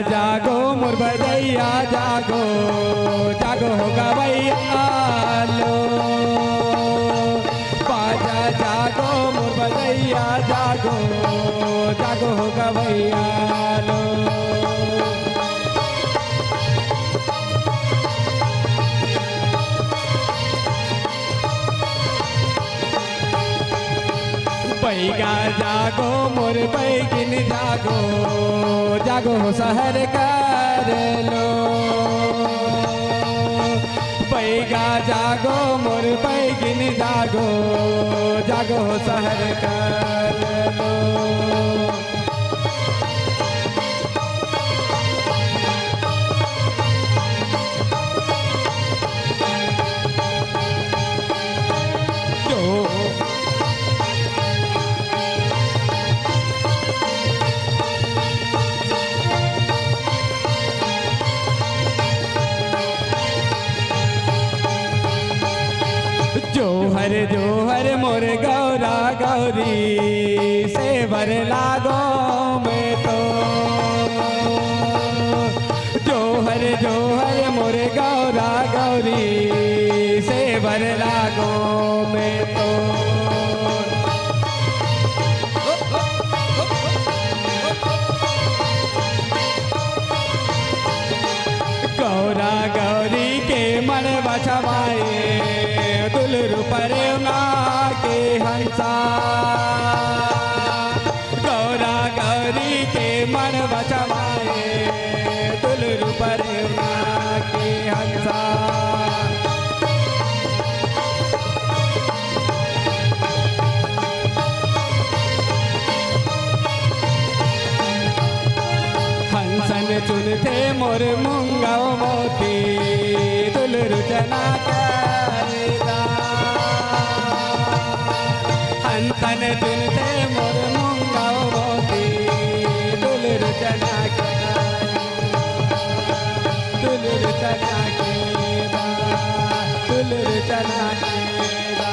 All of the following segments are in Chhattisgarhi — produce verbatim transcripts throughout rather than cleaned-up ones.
जागो मोर बजैया जागो, जागो हो गवैया लो। बाजा जागो मोर बजैया जागो, जागो हो गवैया लो। बैगा जागो मोर बैगिन जागो, जागो हो सहर कर लो। बैगा जागो मोर बैगिन जागो, जागो हो सहर कर लो। जो जोहर जोहर मोर गौरा गौरी, सेवर लागो मैं तो। जोहर जोहर मोर गौरा गौरी, सेवर लागो मैं तो। गौरा गौरी के मन बछवाए, दुलरु परेवना के हंसा। गौरा गौरी के मन बछवाए, दुलरु परेवना के हंसा। हंसन चुनथे मोर मुंगा मोती, दुलरु चना करेदा। हंसन चुनथे मोर मुंगा मोती, दुलरु चना करेदा। दुलरु चना करेदा, दुलरु चना करेदा।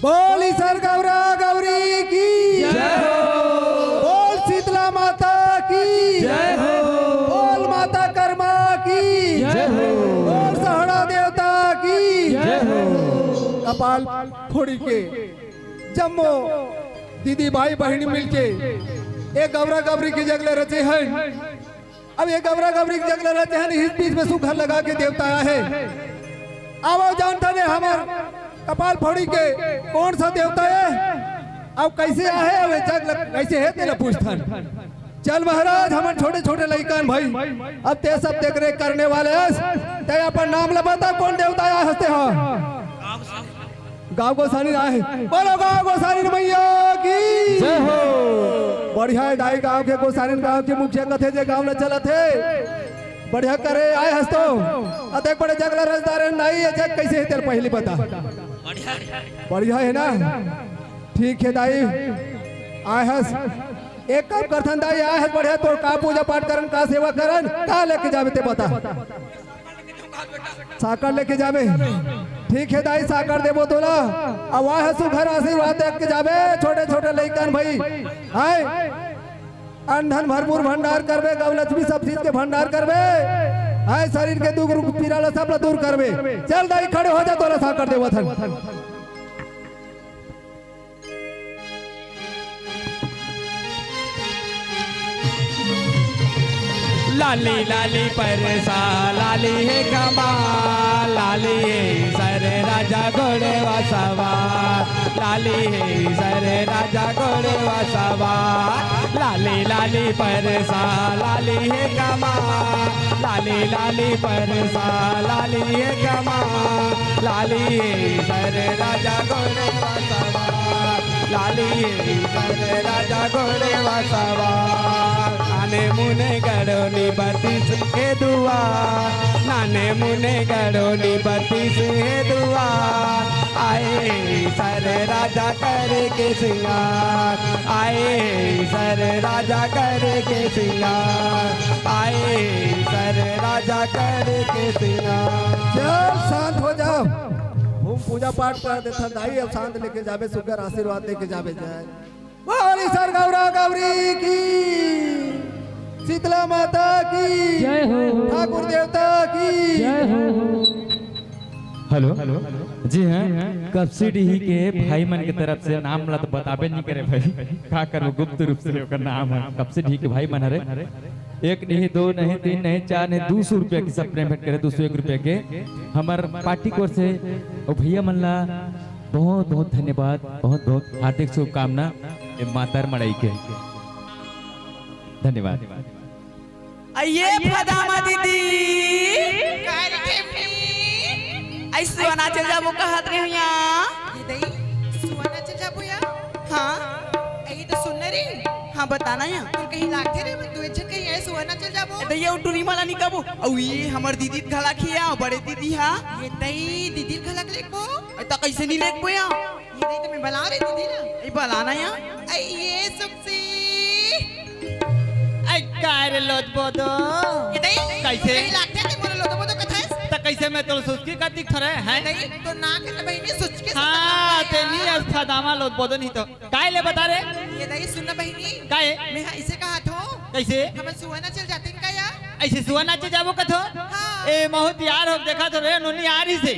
बोल ईसर गौरा गौरी की जय हो। बोल शीतला माता की जय हो। बोल माता कर्मा की जय हो। बोल सहड़ा देवता की जय हो। कपाल फोड़ी के जम्मो दीदी भाई बहिनी मिलके एक गौरा गौरी के जगले रचे हैं। अब ये गौरा गौरी के जगला रहते हैं, इस बीच में सुघर लगा के देवता आए हैं। आवो जानता ने हमर कपाल फोड़ी के कौन सा देवता है, अब कैसे आहे, अब ये जग लग-, कैसे है तेला पूछथन। चल महाराज, हमन छोटे छोटे लइकन भाई, अब ते सब देख रेख करने वाले हस, ते अपन नाम ला बता, कौन देवता आए हस ते हा? गांव गोसानी आए। बोलो गांव गोसानी मैया की जय हो। बढ़िया है दाई, गांव के गोसानी, गांव के मुखिया कथे जे गांव ला चलत हे। बढ़िया करे आए हस तो। अतेक बड़े जगला रजदार है दाई, ये जग कैसे है तेरे पहली बता। बढ़िया है ना? ठीक है दाई, आए हस। एक काम करथन दाई, आए हस बढ़िया, तोर का पूजा पाठ करन, का सेवा करन, का लेके जाबे ते बता। साकर लेके जाबे। ठीक है दाई, साकर देबो तोला। अब आए हस सुघर आशीर्वाद देके जाबे, छोटे छोटे लइकन भाई। हाय, अन्न धन भरपूर भंडार करबे, गौ लक्ष्मी सब चीज के भंडार करबे। हाय, शरीर के दुख रुख पीरा ला सब ला दूर करबे। चल दाई, खड़े हो जा, तोला साकर देवत हन। लाली लाली परसा, लाली हे कमा, लाली हे सर राजा घोड़वा सवार, लाली हे सर राजा घोड़वा सवार। लाली लाली परसा, लाली हे कमा, लाली लाली परसा, लाली हे कमा, लाली हे सर राजा घोड़वा सवार, लाली हे सर राजा घोड़वा सवार। नाने मुने गड़ो नी बतीस हे दुआ, नाने मुने गड़ो नी बतीस हे दुआ। आए सर राजा करके सिंगार, आए सर राजा करके सिंगार, आए सर राजा करके सिंगार। चल शांत हो जाओ, हम पूजा पाठ कर देथन दाई, अब शांत लेके जाबे, सुघर आशीर्वाद लेके जाबे। जय बोल ईश्वर गौरा गौरी की, शीतला माता की, जय हो। ठाकुर देवता की। जय हो। हेलो, जी हाँ, कपसी डीही के भाई मन के तरफ से, नाम ला तो बताबे नहीं करे भाई, का करबो, गुप्त रूप से ओकर नाम है, कपसी डीही के भाई मन हरे, एक नहीं, दो नहीं, तीन नहीं, चार नहीं, दो सौ रुपया के सब प्रेम भेंट करे, दो सौ एक रुपया के हमर पार्टी की ओर से। और भैया मन ला बहुत बहुत धन्यवाद, बहुत बहुत हार्दिक शुभकामना ए मातर मड़ई के। धन्यवाद। आइए फदामा दीदी। काय रे ठेमनी? आई सुआ नाचे ल जाबो कहत रहे हो या। ये दई, सुआ नाचे ल जाबो या? हाँ। आई तो सुन ना रे। हाँ, बता ना या। तोर कहीं लागथे रे, मैं दुए झन कहीं आए सुआ नाचे ल जाबो। ए दई, ये टूरी मला नहीं कबो। अउ ये हमर दीदी घला खिया, बड़े दीदी हा। ये दई, दीदी घला लेकबो। ए, त कैसे नहीं लेकबो या? ये दई, त मैं बलाओ रे दीदी ना। ए, बला ना या। आई ये सुक्सी। आई काय रे लोदबोदो? ए दई, कैसे? कहीं लागथे ते मोर लोदबोदो कथस? त कैसे मैं तोर सुस्की का दिख थरे, हैं? ए दई, तो नाक है बहिनी सुचकी से हाँ, तमाम ते या। नहीं अस फदामा लोदबोदो नहीं तो। काय ले बता रे? ये दई सुन ना बहिनी। काय? मैं हा इसे कहा थो। कैसे? हमन सुआ नाचे ल जातेन का या? ऐसे सुआ नाचे जाबो कथो? हाँ। ए, महू तैयार हो देखा थो रे, नोनी आ रही से।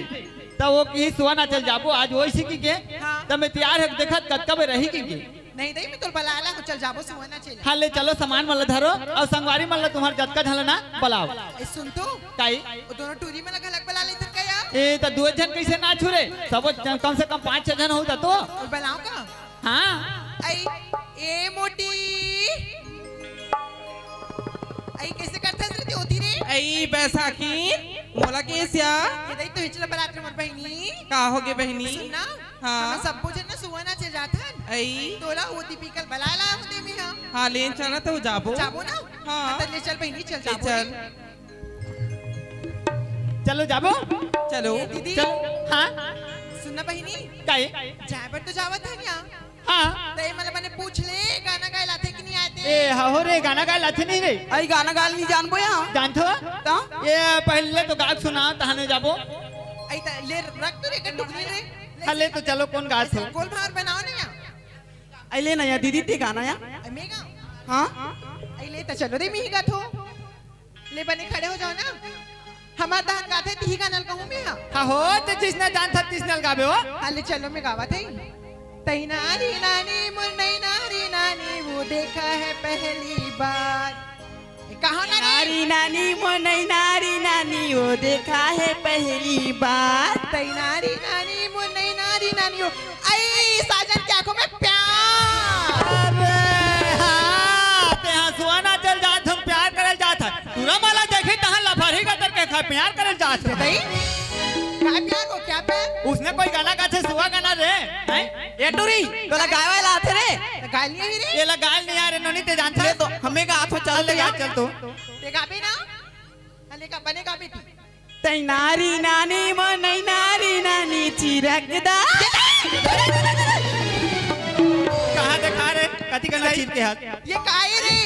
त वो की सुआ नाचे ल जाबो, आज वही सीखी के। हाँ। त मैं तैयार हो देखा कतका बे रही की के। नहीं दई, मैं तोर बलाला को चल जाबो सुआ नाचे ल। हाँ, ले चलो सामान मन ल धरो अउ संगवारी मन ल तुम्हार जतका झन ल ना बलाओ। ए, सुन तो। काई? वो दोनों टूरी मन ल घलक बला लेथन का या? ए, त दो झन कैसे नाचू रे? सब झन, कम से कम पाँच छह झन हो त तो। अउ बलाओ का? हाँ। आई, ए मोटी। आई, कैसे करथस रे ते ओती रे? आई, बैसाखी, मोला के सिया? ये दई तो हिचला बलात रे मोर बहिनी। का हो गे बहिनी? सुन ना, हाँ। हमन सब्बो झन ना सुआ नाचे जाथन। आई। तोला वो दीपिकल बलाला होते में हम। हाँ, लेन चलना तो जाबो। जाबो ना? हाँ। हाँ, त ले चल बहिनी, चल ले जाबो चल। रे। चलो जाबो। चलो। ए दीदी। चल। हाँ। सुन ना बहिनी। काई? जाए बर तो जावत हन या। हाँ। त ए मन ल बने पूछ ले, गाना गाए ल आथे कि नहीं आथे? ए, हो रे, गाना गाए ल आथे नहीं रे? आई गाना गाए ल नहीं जानबो या? जानथो? त? ए, पहले तो गा के सुना, तहने जाबो। आई त ले रख तो रे, एक टुकड़ी रे। हाँ, ले तो चलो, कौन गात हो? गोल भावर बनाओ ना या। आई ले ना या दीदी, ते गाना या। आई मैं गाऊं? हाँ। आई ले त चलो रे, मैं ही गात हो। ले बने खड़े हो जाओ ना। हमार दहन गाथे तिही गाना ल कहूँ मैं हा। हाँ हो, ते जिसने जानथा तिसने ल गाबे हो। हाँ, ले चलो मैं गावत हई। तई नारी नानी मोर नई नारी नानी, वो देखा है पहली बार। कहो ना रे। नारी नानी मोर नई नारी नानी, वो देखा है पहली बार। तई नारी नानी मोर नई नारी नानी, वो आई साजन के आंखों में प्यार। अरे हाँ, ते हाँ सुआ नाचे ल जात हन, प्यार करे ल जात हन। टूरा मला देखी तहाँ लफरही का करके खा प्यार करे ल जात हन। दई, का प्यार हो, क्या प्यार? उसने कोई गाना गाथे सुआ गाना रे, हैं? ए टूरी, तोला गाए वाला आथे रे? त गाए ल नहीं आही रे। ये ला गाए ल नहीं आ रे, नोनी ते जानथा? ले तो, हमें का आथो, चल ले तो गा, यार। चल तो। ते गाबे ना? हाँ, ले का, बने गाबे तू। तई नारी नानी मोर नई नारी नानी चिरकदा। कहाँ देखा रे? कति गंदा चीर के हाथ। ये काई रे?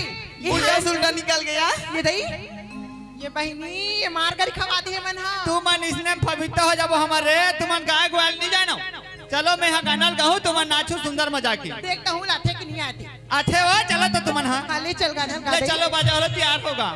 ये उल्टा हाथ सुल्टा निकल गया। ये दई? ये बहिनी, ये मार कर खवा दिए मन हा। तुमन इसने पवित्र हो जाबो हमरे, तुमन गाय ग्वाल नहीं जानो। चलो मैं हा गाना ल गाहूँ, तुमन नाचो सुंदर मजा के। देखता हूँ लाथे कि नहीं आथे। आथे हो, चलो तो तुमन हा। हाँ, ले चल गाना ल गा ले दे। चलो बाजा वाला तैयार होगा।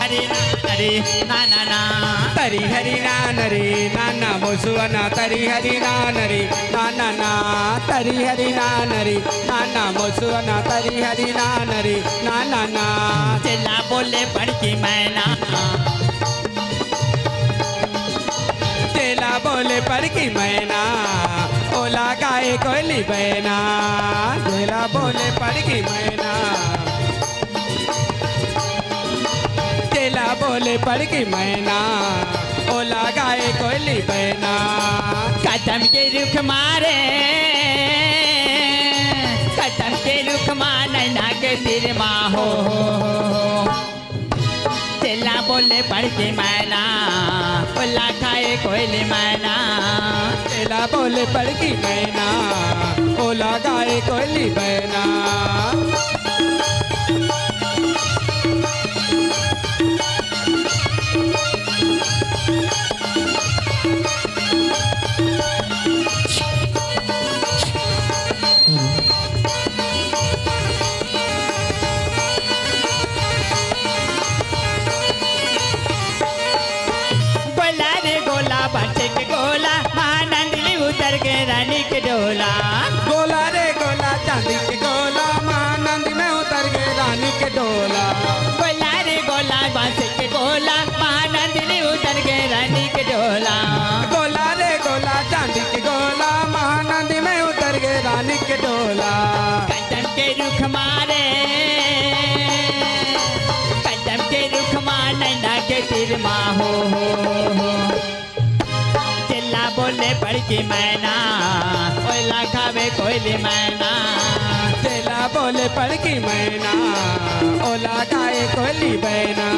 हरे ना रे ना ना ना। तरी हरी नान रे नाना मोसुअना, तरी हरी नान रे नाना ना। तरी हरी नान रे नाना मोसुअना, तरी हरी नान रे नाना ना। चेला बोले बड़की मैना। चेला बोले बड़की मैना, ओला गाए कोयली बैना। चेला बोले बड़की मैना। पड़की मैना, ओला गाए कोयली बैना। कदम के रुख मारे, कदम के रुख मा नैना के तीर मा हो। तेला बोले पड़की मैना, ओला खाए कोयली मैना। तेला बोले पड़की मैना, ओला गाए कोयली बैना। गोला रे गोला, बांसे के गोला, महानंद में उतर के रानी के डोला। गोला रे गोला, चांदी के गोला, महानंद में उतर के रानी के डोला। गोला रे गोला, बांसे के गोला, महानंद में उतर के रानी के डोला। गोला रे गोला, चांदी के गोला, महानंद में उतर के रानी के डोला। कदम के रुख मारे, कदम के रुख मा नैना के तीर मा हो, हो, हो, हो। तेला बोले पड़की मैना, ओला खावे कोयली मैना। तेला बोले पड़की मैना, ओला खाए कोयली बैना।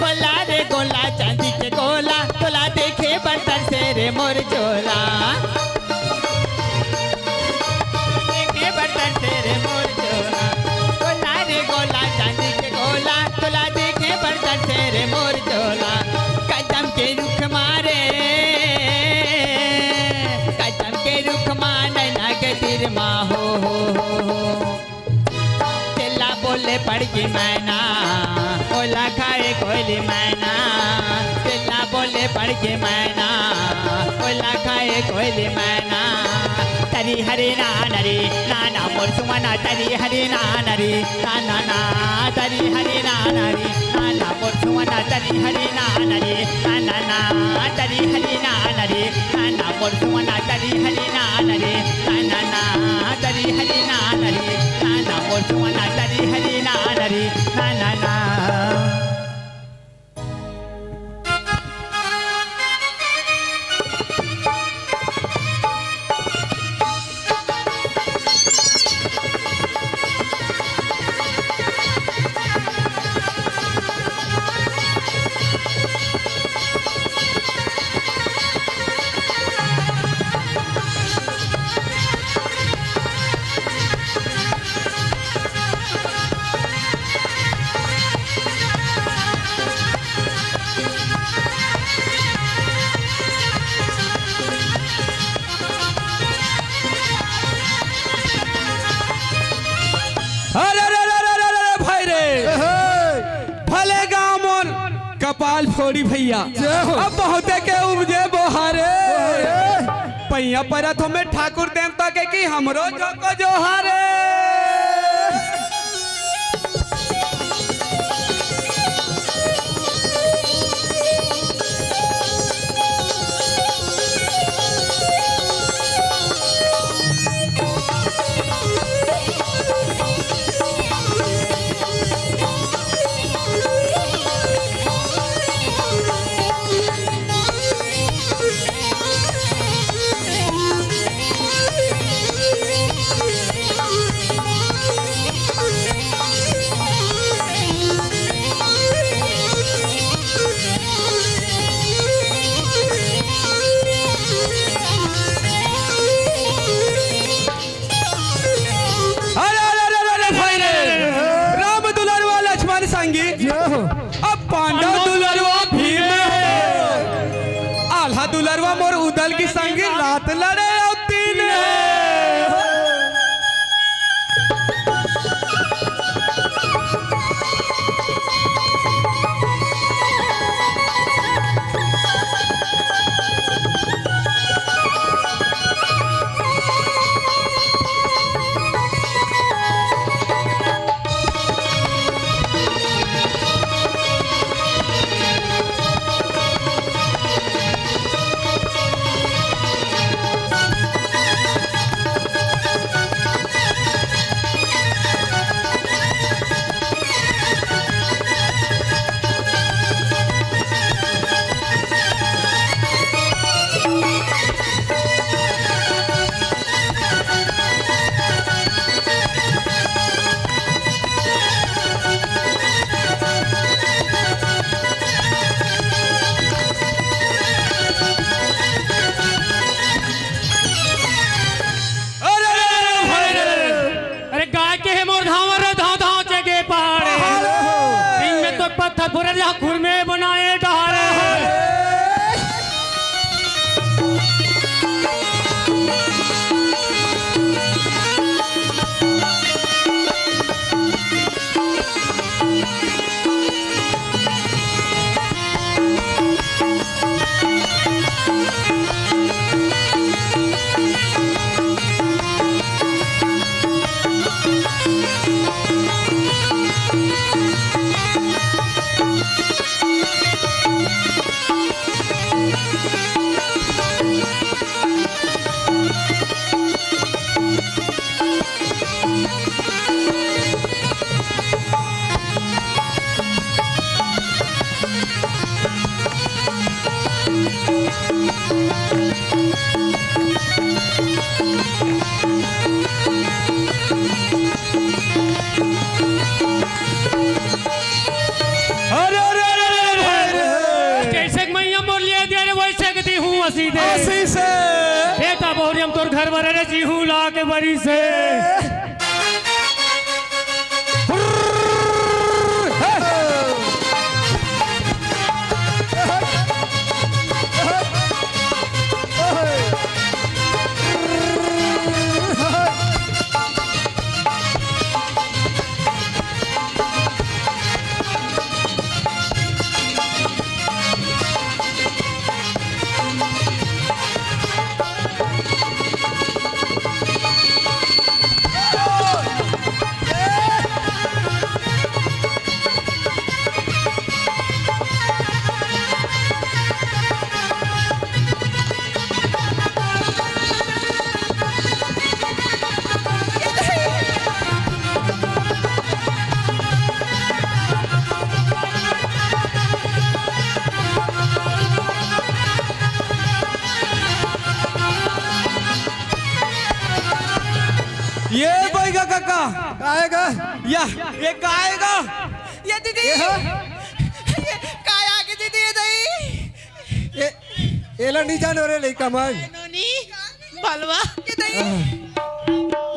गोला रे गोला, चांदी के गोला, तोला देखे बर तरसे रे मोर चोला। देखे बर तरसे रे मोर चोला। गोला रे गोला, चांदी के गोला, तोला देखे बर तरसे रे मोर चोला। कदम के रुख मारे, कदम के रुख मा नैना के तीर मा हो, हो, हो, हो। तेला बोले पड़की मैना, ओला खाए कोयली मैना। तेला बोले पड़की मैना, ओला खाए कोयली मैना। तरी हरी ना नरी, ना ना मोर सुमना, तरी हरी ना नरी, ना ना ना, तरी हरी ना नरी, ना ना मोर सुमना, तरी हरी ना नरी, ना ना ना, तरी हरी ना नरी, ना ना मोर सुमना, तरी हरी ना नरी, ना ना ना, तरी हरी ना नरी, ना ना मोर सुमना, तरी हरी ना नरी, ना ना ना। अरे, अरे, अरे, भाई रे। एहे। भले गाँव मोर कपाल फोड़ी भैया। जय हो। अब बहुते के उपजे बोहारे। बोहारे। पैया परत हो में ठाकुर देवता के कि हमरो झोको जोहारे। अरे, अरे, अरे, अरे, अरे, भाई रे। राम दुलरवा लक्ष्मण संगी। जय हो। अब पांडव दुलरवा भीम हो। आल्हा दुलरवा मोर उदल की संगी रात लड़े अउ तीन हो। पत्थर फोरे ला खुर में बनाए डहारे। अरे, अरे, अरे, अरे, अरे, अरे। जैसे कि मैया मोर लिए दे रे, वैसे कि दी हूँ असी दे। असी से। बेटा बहुरी हम तोर घर में रहे जी हूँ ला के बरी से। ये बैगा काका। का आएगा? या, ये का आएगा? ये दीदी। ये है? ये काय आगे दीदी, ये दई। ए, एला नहीं जानो रे लइका मन। नोनी, बलवा। ये दई।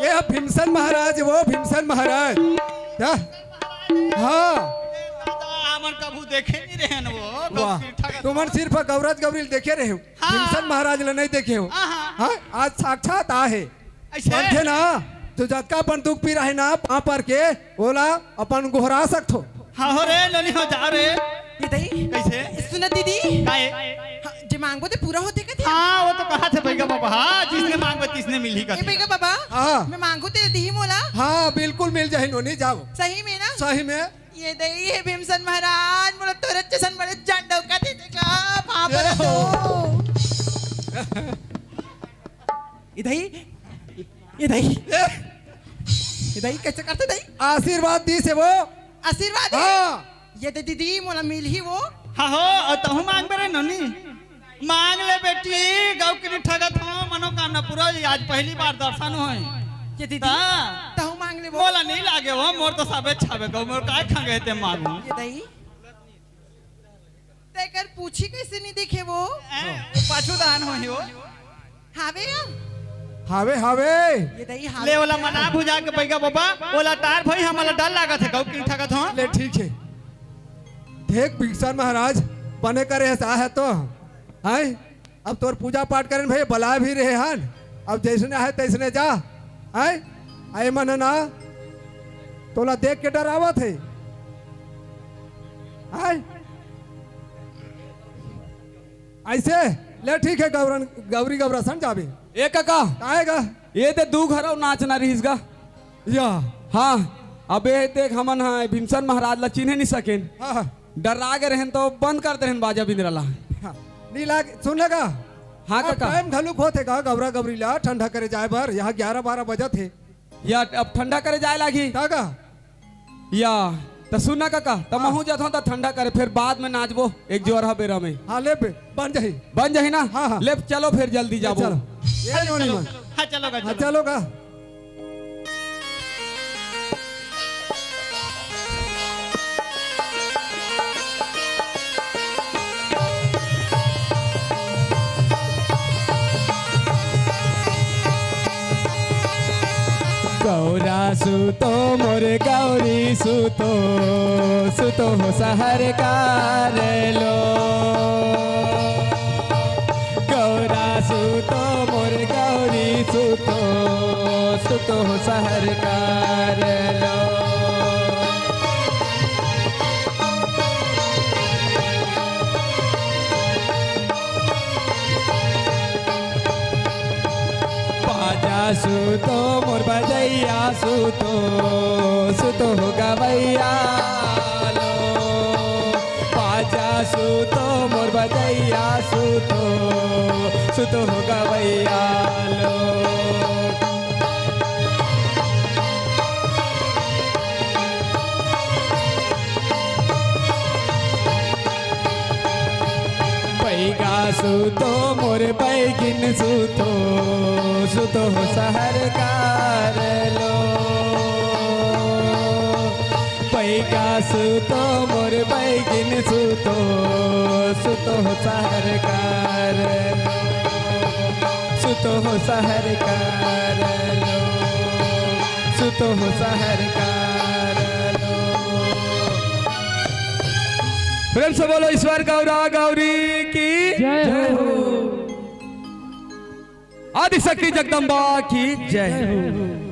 ये है भीमसेन महाराज, वो भीमसेन महाराज। क्या? हाँ। हमन कभू देखे नहीं रहे न वो। वाह। ठीक ठाक। तुमन सिर्फ गौरज गौरी ल देखे रहे हो। हाँ। भीमसेन महाराज ल नहीं देखे हो। हाँ, हाँ। हाँ, आज साक्षात आ है। अइसे? समझे ना? तो जतका अपन दुख पीरा हे ना, पाँव पर के, ओला अपन गोहरा सकथो। हाँ हो रे, नोनी हो जा रे। ये दई। कइसे? सुन दीदी। काय? हाँ, जे मांगबो ते पूरा होथे कथे। हाँ, वो तो कहाथे भैया बाबा। हाँ, जिसने मांगबे तिसने मिलही ए कथे। भैया बाबा, हाँ। मैं मांगू ते दिही मोला। हाँ, बिल्कुल मिल जाही नोनी, जाओ। सही में ना? सही में। ये दई, ये भीमसेन महाराज, मोला तोरे जैसन बड़े जंडो का दे देगा, पाँव ये पर हो। तो। ये दई, ये दई, ये दई, कैसे करथे दई? आशीर्वाद दीस हे वो। आशीर्वाद हे? हाँ। ये दे दीदी, मोला मिलही वो। हाँ हो, अउ तहूँ मांगबे रे नोनी। मांग ले बेटी, गौ के नहीं ठगत हो, मनोकामना पूरा होही। आज पहली बार दर्शन होय। ये दीदी, ता? तहूँ मांग ले वो। मोला नहीं लागे हो, मोर तो सबे छाबे गौ, मोर काय खंगे ते मांगू। ये दई। तेकर पूछी कैसे नहीं दिखे वो? हैं? पाछू दान होही वो। हावे या? हावे, हावे। ये दई हावे ले, ओला या? मना बुझा के बैगा बाबा, ओला टार भई, हमला डर लागत हे, गौ की ठगत हो। ले, ठीक हे। देख, भीमसेन महाराज, बने करे हस, आहे तो। हैं? अब तोर पूजा पाठ करेन भई, बलाय भी रहे हन। अब जैसने आहे, तैसने जा। हैं? आए मन ना, तोला देख के डरावत हे। हैं? अइसे? ले ठीक हे, गौरन, गौरी गौरा सन जाबे। ए काका। काहे गा? ए दे दू घरव नाचना रहिस गा। या। हाँ, अबे देख हमन हा भीमसेन महाराज ला चिन्हे नहीं सकेन। हाँ, हाँ। डर्रा गे रहेन तो बंद कर देहेन बाजा बिंदरा ला। हाँ। नहीं लाग, सुन ना गा। हाँ अब काका। टाइम घलुक होथे गा गौरा गौरी ला ठंडा करे जाए बर, यहाँ ग्यारह बारह बजत हे। या अब ठंडा करे जाए लागही। का गा? या, त सुन ना काका, त हाँ। महूँ जाथों त ठंडा करे, फेर बाद में नाचबो एक जोरहा बेरा में। हाँ, ले बे, बन जाही। बन जाही ना? हाँ, हाँ। ले चलो फेर जल्दी ले जाबो। चलो। ये नोनी मन। हाँ, चलो गा, हाँ, चलो। चलो गा। गौरा सुतो मोर गौरी सुतो, सुतो हो सहर कार लो। गौरा सुतो मोर गौरी सुतो, सुतो हो सहर कार लो। बाजा सुतो मोर बजैया सुतो, सुतो हो गवैया लो। बाजा सुतो मोर बजैया सुतो, सुतो हो गवैया लो। पैगा सुतो मोर पैगिन सुतो, सुतो हो सहर कार लो। पैगा सुतो मोर पैगिन सुतो, सुतो हो सहर कार लो। सुतो हो सहर कार लो। सुतो हो सहर कार लो। प्रेम से बोलो ईश्वर गौरा गौरी की जय हो। आदिशक्ति जगदम्बा की जय हो।